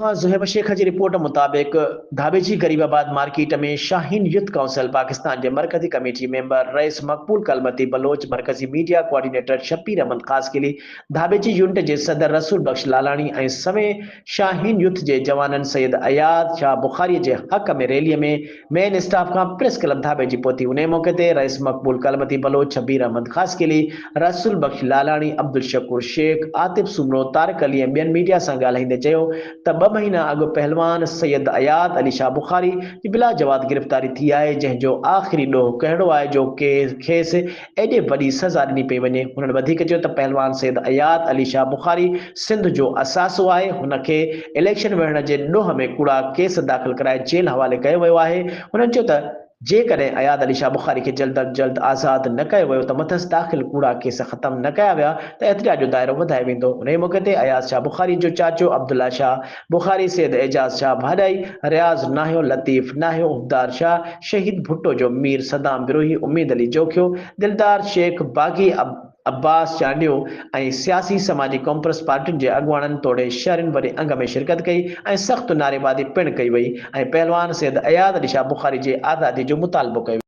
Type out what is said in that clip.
کان زوهيب شيخ جي رپورٽ مطابق Dhabeji Gharibabad market ۾ Shaheen youth council Pakistan جي مرڪزي ڪميٽي ميمبر رئيس مقبول ڪلمتي بلوچ، مرڪزي media coordinator Shabbir Ahmed Khaskheli, Dhabeji unit جي صدر رسول بخش لالاڻي ۽ سوين شاهين يوٿ جي جوانن سيد اياز شاهه بخاري جي حق ۾ ريلي ۾ مين اسٽاف کان پريس ڪلب ڌاٻيجي پهتي انهي موقعي تي رئيس مقبول ڪلمتي بلوچ، شبير احمد خاصخيلي، رسول بخش لالاڻي، عبدالشڪور شيخ، عاطف سومرو، طارق علي ۽ ٻين ميڊيا سان ڳالهائيندي چيو ته ٻه مهينا اڳ پهلوان سيد اياز علي شاهه بخاري جي بلاجواز گرفتاري ٿي آهي جنهن جو آخري ڏوهه ڪهڙو آهي جو کيس ايڏي وڏي سزا ڏني پئي وڃي. هنن وڌيڪ چيو ته پهلوان سيد اياز علي شاهه بخاري سنڌ جو اثاثو آهي، هن کي اليڪشن وڙهڻ جي ڏوهه ۾ ڪوڙا ڪيس داخل ڪرائي جيل حوالي ڪيو ويو آهي. هنن چيو ته جيڪڏهن اياز علي شاهه بخاري کي جلد از جلد آزاد نه ڪيو ويو ته مٿس داخل ڪوڙا ڪيس ختم نه ڪيا ويا ته احتجاج جو دائرو وڌايو ويندو. انهي موقعي تي اياز شاهه بخاري جو چاچو عبدالله شاهه بخاري، سيد اعجاز شاهه ڀاڏائي، رياض ناهيو، لطيف ناهيو، حبدار شاهه، شهيد ڀٽو جو مير صدام بروهي، اميد علي جوکيو، دلدار شيخ، باغي عباس چانڊيو ۽ سياسي سماجي قومپرست پارٽين جي اڳواڻن توڙي شهرين وڏي انگ ۾ شرڪت ڪئي ۽ سخت نعريبازي پڻ ڪئي وئي ۽ پهلوان سيد اياز علي شاهه بخاري جي آزادي جو مطالبو ڪيو.